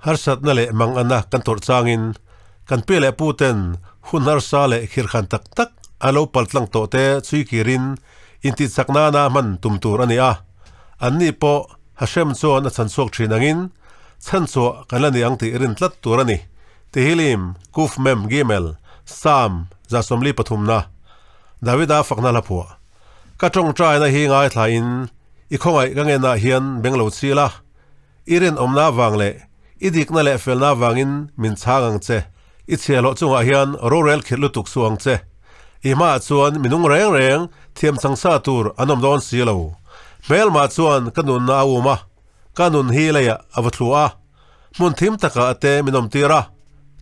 Harsatna leh mangana kan tawrh changin kan pi leh pu ten hun harsa leh khirkhan tak tak a lo paltlang tawh te chhui kirin intihchak nana hman tum tur a ni a. Anni pawh Hashem chuan a chhan chhuak thin angin chhan chhuah kan la ni ang tih rin tlat tur a ni. Tehillim, Kuf Mem Gimel, Psalm, 133na, Davida fakna hla phuah. Ka tawngtaina hi ngaithlain i khawngaih ka ngenah hian beng lo chil a. I rinawmna avang leh i dikna leh felna avangin min chhang ang che. I chhiahhlawh chungah hian rorel khirh lutuk suh ang che. I hmaah chuan mi nung reng reng thiam chang sa tur an awm dawn si lo. Hmelmah chuan ka nunna a um a, ka nun hi leiah a va thlu a. Hmun thim takah a te min awm tir a,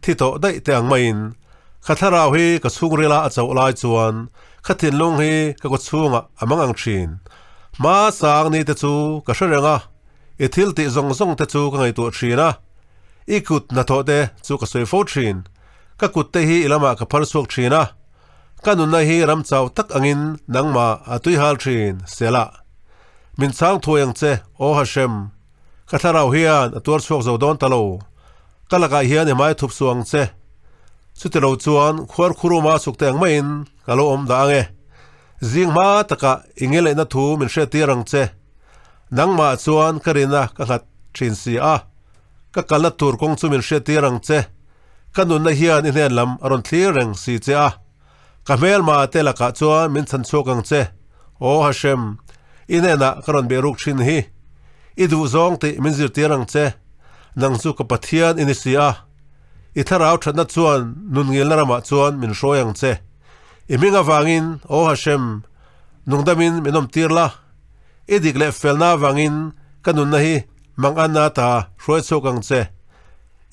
thi tawh daih te ang maiin. Ka thlarau hi ka chhungrila a chauh lai chuan ka thinlung hi ka kaw chhungah a mang ang thin. Hma sang ni te chu ka hre reng a, i thil tih zawng zawng te chu ka ngaihtuah thin a, i kut hnathawh te chu ka sawi fo thin. Ka kut te hi i lamah ka phar chhuak thin a, ka nunna hi ram chau tak angin nangmah a tui hal thin, Selah. Min chhang thuai ang che, Aw Hashem. Ka thlarau hian a tuar chhuak zo dawn ta lo. Ka lakah hian i hmai thup suh ang che. Chuti lo chuan khuar khuruma chhuk te ang maiin ka lo awm dah ang e. Zing hma takah i ngelehna thu min hriattir ang che. Nangmah chuan ka rina ka nghat thin si a. Ka kalna tur kawng chu min hriattir ang che. Ka nunna hian i hnen lam a rawn thlir reng si che a. Ka hmelma te lakah chuan min chhan chhuak ang che, Aw Hashem, i hnenah ka rawn behruk thin hi. I duhzawng tih min zirtir ang che, nang chu ka Pathian i ni si a. I thlarau thatna chuan nun ngilna ramah chuan min hruai ang che. I hming avangin, Aw Hashem, nungdamin min awmtir la. I dik leh felna avangin ka nunna hi manganna ta hruai chhuak ang che.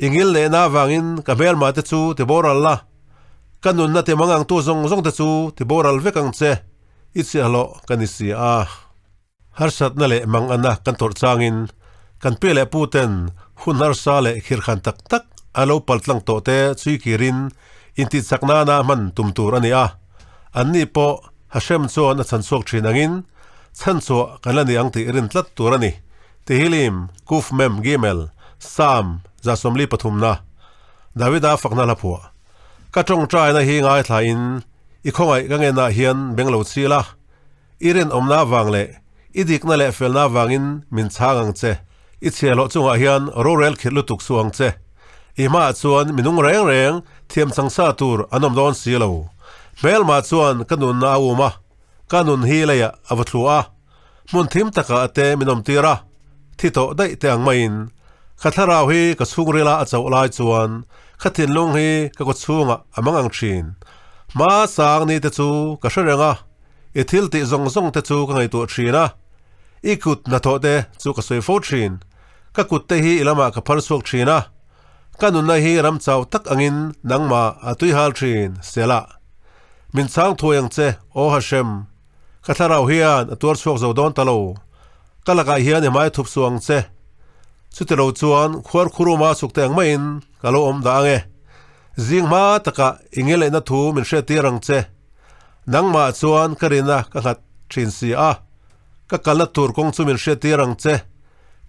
I ngil lehna avangin ka hmelma te chu ti boral la. Ka nunna ti mang angtu zawng zawng te chu ti boral vek ang che, i chhiahhlawh ka ni si a. Harsatna leh mangana kan tawrh changin kan pi leh pu ten hun harsa leh khirkhan tak tak a lo paltlang tawh te chhui kirin intihchak nana hman tum tur a ni a. Anni pawh Hashem chuan a chhan chhuak thin angin chhan chhuah kan la ni ang tih rin tlat tur a ni. Tehillim, Kuf Mem Gimel, Psalm, 133na. Davida fakna hla phuah. Ka tawngtaina hi ngaithlain i khawngaih ka ngenah hian beng lo chil a. I rinawmna avang leh i dikna leh felna avangin min chhang ang che. I chhiahhlawh chungah hian rorel khirh lutuk suh ang che. I hmaah chuan mi nung reng reng thiam chang sa tur an awm dawn si lo. Hmelmah chuan ka nunna a um a, ka nun hi leiah a va thlu a. Hmun thim takah a te min awm tir a, thi tawh daih te ang maiin. Ka thlarau hi ka chhungrila a chauh lai chuan ka thinlung hi ka kaw chhungah a mang ang thin. Hma sang ni te chu ka hre reng a, i thil tih zawng zawng te chu ka ngaihtuah thin a, i kut hnathawh te chu ka sawi fo thin. Ka kut te hi i lamah ka phar chhuak thin a, ka nunna hi ram chau tak angin nangmah a tui hal thin, Selah. Min chhang thuai ang che, Aw Hashem. Ka thlarau hian a tuar chhuak zo dawn ta lo. Ka lakah hian i hmai thup suh ang che. Chuti lo chuan khuar khuruma chhuk te ang maiin ka lo awm dah ang e. Zing hma takah i ngelehna thu min hriattir ang che. Nangmah chuan ka rina ka nghat thin si a. Ka kalna tur kawng chu min hriattir ang che.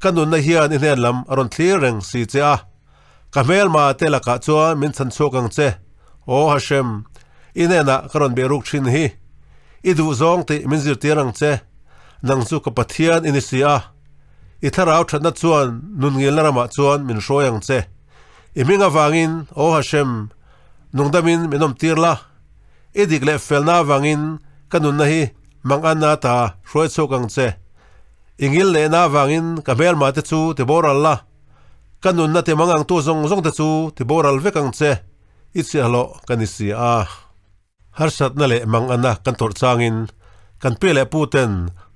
Ka nunna hian i hnen lam a rawn thlir reng si che a. Ka hmelma te lakah chuan min chhan chhuak ang che, Aw Hashem, i hnenah ka rawn behruk thin hi. I duhzawng tih min zirtir ang che, nang chu ka Pathian i ni si a. I thlarau thatna chuan nun ngilna ramah chuan min hruai ang che. I hming avangin, Aw Hashem, nungdamin min awmtir la. I dik leh felna avangin ka nunna hi manganna ta hruai chhuak ang che. I ngil lehna avangin ka hmelma te chu ti boral la. Ka nunna ti mang angtu zawng zawng te chu ti boral vek ang che, i chhiahhlawh ka ni si a. Harsatna leh mangana kan tawrh changin kan pi leh pu ten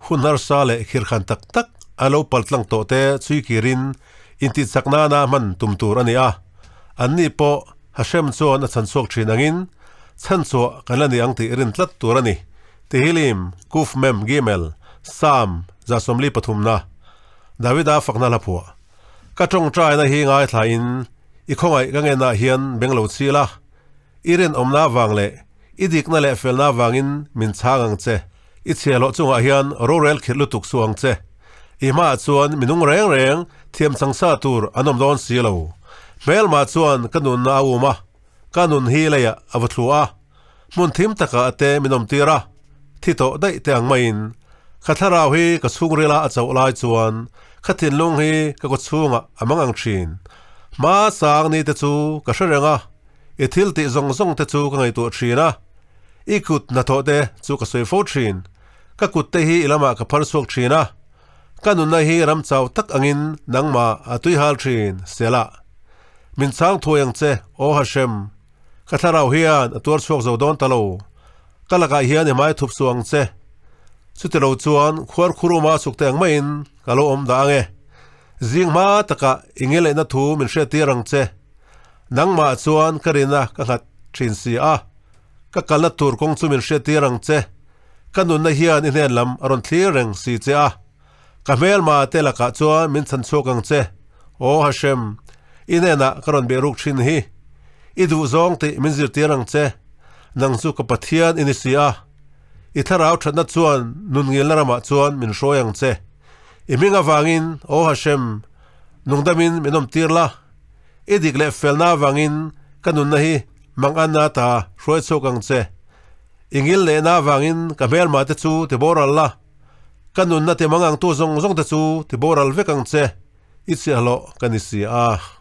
hun harsa leh khirkhan tak tak a lo paltlang tawh te chhui kirin intihchak nana hman tum tur a ni a. Anni pawh Hashem chuan a chhan chhuak thin angin chhan chhuah kan la ni ang tih rin tlat tur a ni. Tehillim, Kuf Mem Gimel, Psalm, 133na. Davida fakna hla phuah. Ka tawngtaina hi ngaithlain i khawngaih ka ngenah hian beng lo chil a. I rinawmna avang leh i dikna leh felna avangin min chhang ang che. I chhiahhlawh chungah hian rorel khirh lutuk suh ang che. I hmaah chuan minung reng reng thiam chang sa tur an awm dawn si lo. Hmelma chuan ka nunna a um a, ka nun hi leiah a va thlu a. Hmun thim takah a te min awm tir a, thi tawh daih te ang maiin. Ka thlarau hi ka chhungrila a chauh lai chuan ka thinlung hi ka kaw chhungah a mang ang thin. Hma sang ni te chu ka hre reng a, i thil tih zawng zawng te chu ka ngaihtuah thin a, i kut hnathawh te chu ka sawi fo thin. Ka kut te hi i lamah ka phar chhuak thin a, ka nunna hi ram chau tak angin nangmah a tui hal thin, Selah. Min chhang thuai ang che, Aw Hashem. Ka thlarau hian a tuar chhuak zo dawn ta lo. Ka lakah hian i hmai thup suh ang che. Chuti lo chuan khuar khuruma chhuk te ang maiin ka lo awm dah ang e. Zing hma takah i ngelehna thu min hriattir ang che. Nangmah chuan ka rina ka nghat thin si a. Ka kalna tur kawng chu min hriattir ang che. Ka nunna hian i hnen lam a rawn thlir reng si che a. Ka hmelma te lakah chuan min chhan chhuak ang che, Aw Hashem, i hnenah ka rawn behruk thin hi. I duh zawng tih min zirtir ang che, nang chu ka Pathian i ni si a. I thlarau thatna chuan nun ngilna ramah chuan min hruai ang che. I hming avangin, Aw Hashem, nungdamin min awmtir la. I dik leh felna avangin ka nunna hi manganna ta hruai chhuak ang che. I ngil nehna avangin ka hmelma te chu ti boral la. Ka nunna ti mang ang tu zawng zawng te chu ti boral vek ang che, i chhiahhlawh ka ni si a.